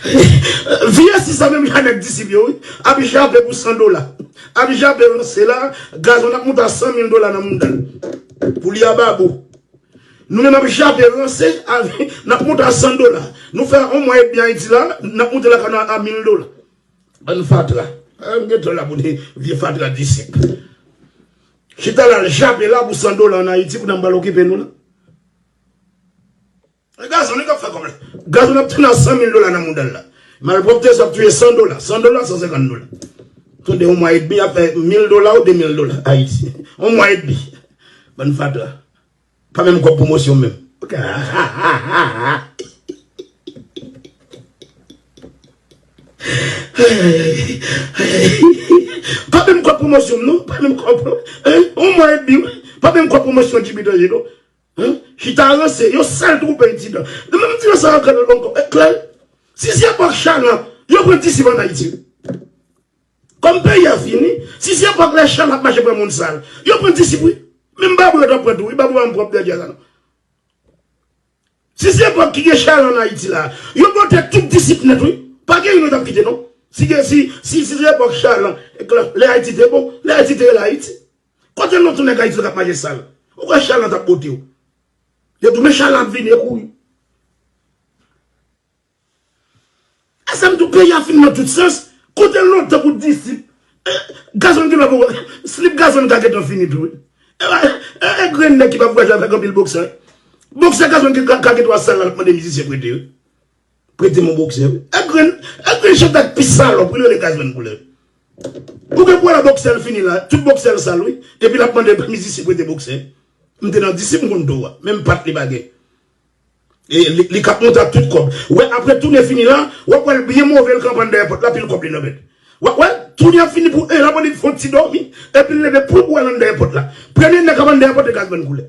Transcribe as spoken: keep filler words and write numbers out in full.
Vye si sa menm jan nèg disip yo, wi. Ap jape pou san dola. Ap jape ranse la, Gazon ap moute a san mil dola nan mouda l. Pou li a babou. Nou menm ap jape ranse, n ap moute a san dola. Nou fè yon mwa edmi Ayiti la, n ap moute lakay nou a mil dola. Bann fatra. A, m gen tan la pou de vye fatra disip. Chita la, l jape la pou san dola ann Ayiti, pou n ap pral okipe nou la. E Gazon, li k ap fè kòb la. Gazon ap tounen a san mil dola nan mouda l la. Malpwòpte sa ap touye san dola. San dola, san senkant dola. Tande, yon mwa edmi ap fè mil dola ou de mil dola Ayiti. Yon mwa edmi. Bann fatra. Pa menm kòb pwomosyon menm. Pa menm kòb pwomosyon non. Pa menm kòb. Yon mwa edmi. Pa menm kòb pwomosyon Djibi Danje non. Chita ranse, yo sèl twoupe itidan. Nan menm ti nan sa ankò ankò. E klè. Si se epòk Chalan, yo pran disip ann Ayiti. Kòm peyi a fini, si se epòk lè Chalan ap mache pran moun sal, yo pran disip wi. Menm babou yo t ap pran tou wi, babou pa menm pwòp dèdye sa non. Si se epòk ki gen Chalan ann Ayiti la, yo bote tout disip nèt wi. Pa gen youn yo t ap kite non. Si gen, si, si, si se epòk Chalan, lè Ayiti te bon, lè Ayiti te rele Ayiti. Kote l non tou nèg Ayiti yo k ap mache sal? Ou kwè Chalan t ap bote w? Yo tou men Chalan ap vini e kouri. Èske m tou peyi a fin nan tout sans? Kote l non tankou disip? Gazon gen lòt slip Gazon ka gentan fini tou wi. E grenn nèg ki p ap vwayaje avèk anpil boksè. Boksè Gazon ka gentan al sal la l ap mande mizisyen prete wi. Prete m yon boksè wi. E grenn, e grenn chantè k pi salòp wi l rele Gazon koulè. Ou gen pou wè lè boksè l fini la, tout boksè l sal wi. Epi l ap mande mizisyen prete boksè. M te nan disip m konn tou a. Menm pat li pa gen. E li, li k ap monte ak tout kòb. Wè, apre tounen fini la, w ap wè l byen move, l kanpe anndan èpòt la, pil kòb li nan men l. W ap wè, tounen ap fini pou e, l ap annik fè yon ti dòmi, epi l leve pou l pou al anndan èpòt la. Premye nèg k ap anndan èpòt, e Gazman koulè.